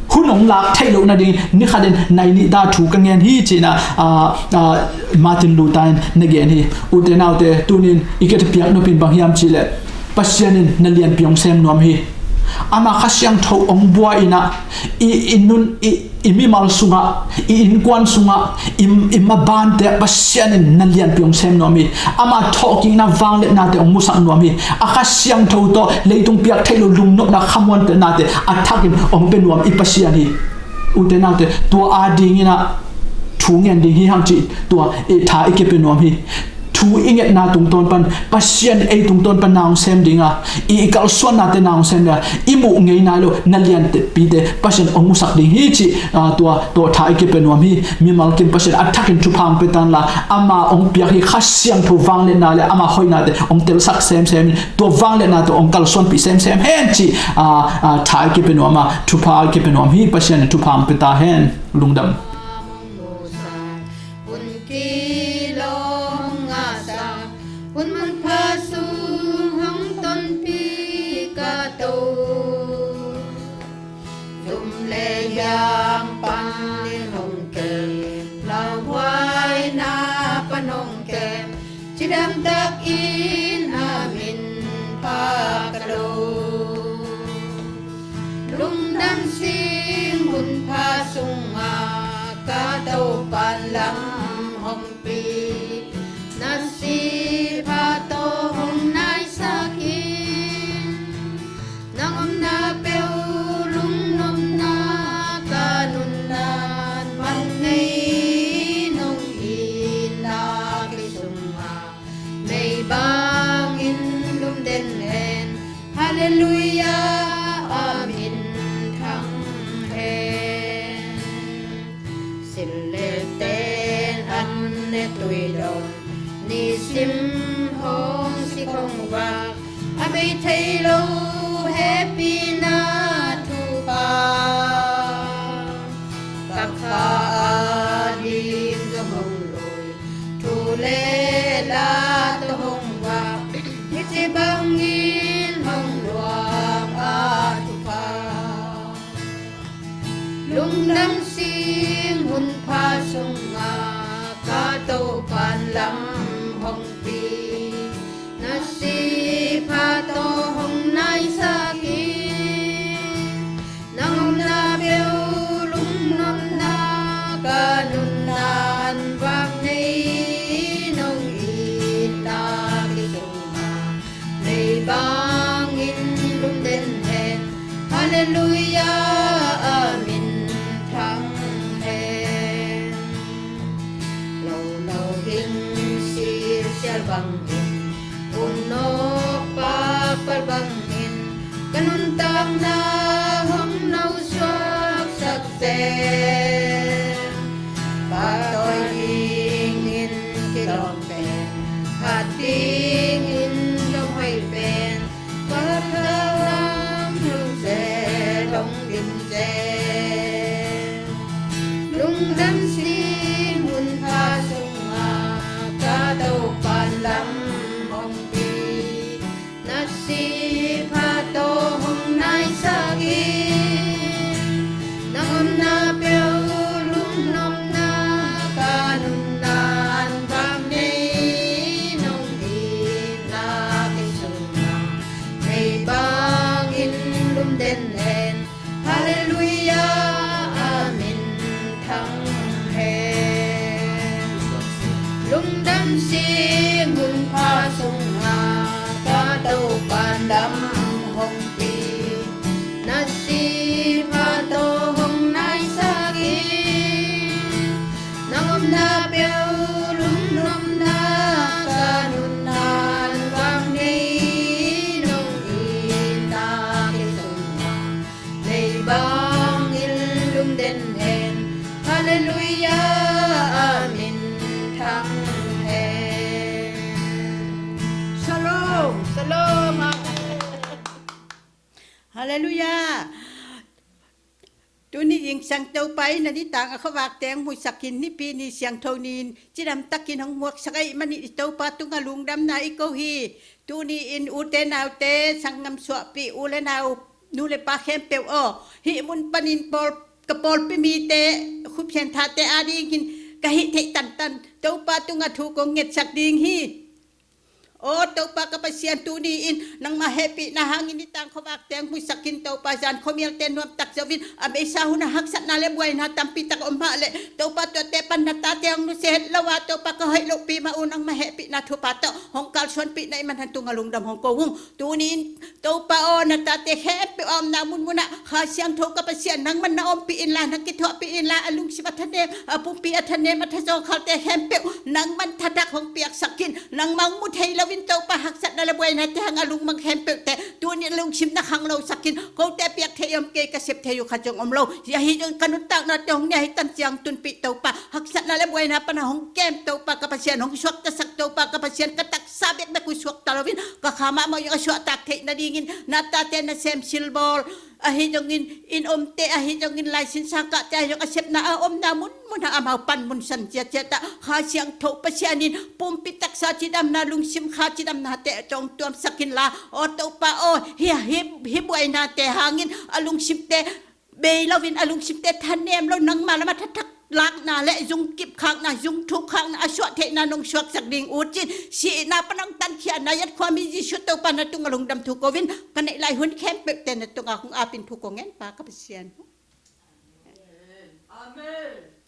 hun hong lak theih loh nading ni khatin nai nih ta thu ka ngen hi ci-in ah, ah, ah, Martin Luther in na gen hi. Ute naute, tuni-in i ka piak nop in bang hiam cih leh Pasian in na lianpi hong sem nuam hi. Amah Kha Siangtho hong buai in ah i, i nun, i, i mimal sungah, i innkuan sungah, i, i mabante ah Pasian in na lianpi hong sem nuam hi. Amah thawhkikna vangliatnate hong musak nuam hi. A Kha Siangtho tawh leitung piak theih loh lungnopna khamuantelnate a thakin hong pia nuam i Pasian hi. Ute naute, tua adingin ah thu ngen ding hi hang cih tua i tha i kipia nuam hi. Thu i ngetna tungtawn pan Pasian ei tungtawn pan na hong sem ding a, i, i kalsuannate na hong sem ding a, i muh ngei nai lo na lianpite Pasian hong musak ding hi cih, ah, tua, tua tha i kipia nuam hi. Mimal kim Pasian a thakin thupha hong pia tan la, ama hong piak hi Kha Siangtho vangliatna leh ama hoihnate hong telsak semsem in, tua vangliatnate hong kalsuanpih semsem hen cih, ah, ah, tha i kipia nuam a, thupha i kipia nuam hi. Pasian in thupha hong pia ta hen. Lungdam. Hun kilawm hong ngahsak, hun manpha sung hong tonpih ka To. Zum le hiam panin hong kem, lauhuaina pan hong kem, cidam takin a min pha ka lo. Lungdam sing hun pha sungah ka Topa'n lam hong pia, na sih pha tawh hong naisak in. Nang omna peuh lungnopna ka nunna in vak nei, nong itna kei sungah mei bangin lumden hen. Halleluiah, a min thang hen. Sil le ten an ne tui dong, nisim hong sik hong vak, a bei thei lo hehpihna thupha. Ka kha a ding zong hong lui, thu le la tawh hong vak, hih ci bangin hong luang a thupha. Lungdam sing hun pha sungah ka Topa'n lam hong pia, na sih pha tawh hong naisak in. Nang omna peuh lungnopna ka nunna in vak nei, nong itna kei sungah mei bangin lumden hen. Halleluiah, a min thang hen. Lo lo ding sisial bangin, u nop pa pal bangin, ka nuntakna hong nosuaksak zen. Pahtawi dingin kilawm pen, khat dingin lawmhoih pen, ka kha lam lungzel hong dim zen. Lungdam sing hun pha sungah ka Topa'n lam hong pia, na sih pha tawh hong naisak in. Nang omna peuh lungnopna ka nunna in vak nei, nong itna kei sungah mei bangin lumden hen. Halleluiah, a min thang hen. Lungdam sing hun pha sungah ka Topa'n lam hong pia, na sih pha tawh hong naisak in. Nang omna peuh lungnopna ka nunna in vak nei, nong itna kei sungah mei bangin lumden hen. Halleluiah, a min thang hen. Shalom, shalom, amen. Halleluiah. Tuni Zingsang Topa in a nitang a khuavak teng musak in, nipi ni siangtho ni-in cidam takin hong muaksak ahih manin i Topa tungah lungdamna i ko hi. Tuni-in ute naute, sanggam suahpih u le nau, nu le pa khempeuh aw, hih mun panin pawl, ka pawlpi mite, khuaphian thate adingin ka hih theih tantan Topa tungah thu kong ngetsak ding hi. Aw Topa ka Pasian, tuni-in nangmah hehpihna hangin nitang khuavak teng musak in Topa, zan khuamialte nuamtak zo-in a meisa hunah haksatna le buaina tampi tak om mah leh Topa, tuate pan na tate hong nusia het lo a Topa, ka hoih lohpi mah uh nangmah hehpihna thupha tawh hong kalsuanpih na hih man han tungah lungdam hong ko ung. Tuni-in Topa aw, na tate khempeuh a omna munmunah Kha Siangtho ka Pasian nangman na ompih inla, na kithuahpih inla, a lungsim a thanem, a pumpi a thanem, a thazawngkhalte khempeuh nangman thatak hong piaksak in. Nangmah hong mu thei loin Topa, haksatna le buainate hang a lungmang khempeuhte tuni-in a lungsim na khanglosak in. Kote piak thei om kei, ka sep thei uh khat zong om lo. Ahi zong ka nuntaknate hong nia hi tan ciang tunpih Topa, haksatna le buaina pana hong kem Topa ka Pasian, hong suaktasak Topa ka Pasian, ka taksa bekbek uh suakta loin ka kha mahmah uh a suahtak theih nadingin na tate nasem silbawl ahi zongin, inn omte ahi zongin, laisin sangkahte ahi zong, a sepna a omna munmunah amau panmun san ciatciat ah Kha Siangtho Pasian in pumpi taksa cidamna, lungsim kha cidamnate tawh hong tuamsak inla, aw Topa aw, hih, hih, hih buainate hangin a lungsimte bei loin, a lungsimte thanem lo, nangma lamah thatak lakna le zungkip khakna, zungthuk khakna a suah theihna nong suaksak ding uh cin, sihna pan hong tankhiatna i at khuami Jesuh Topa na tungah lungdam thu ko-in, ka neih lai hun khempeuhte na tungah hong apin thu ko ngen Pa ka Pasian. Amen.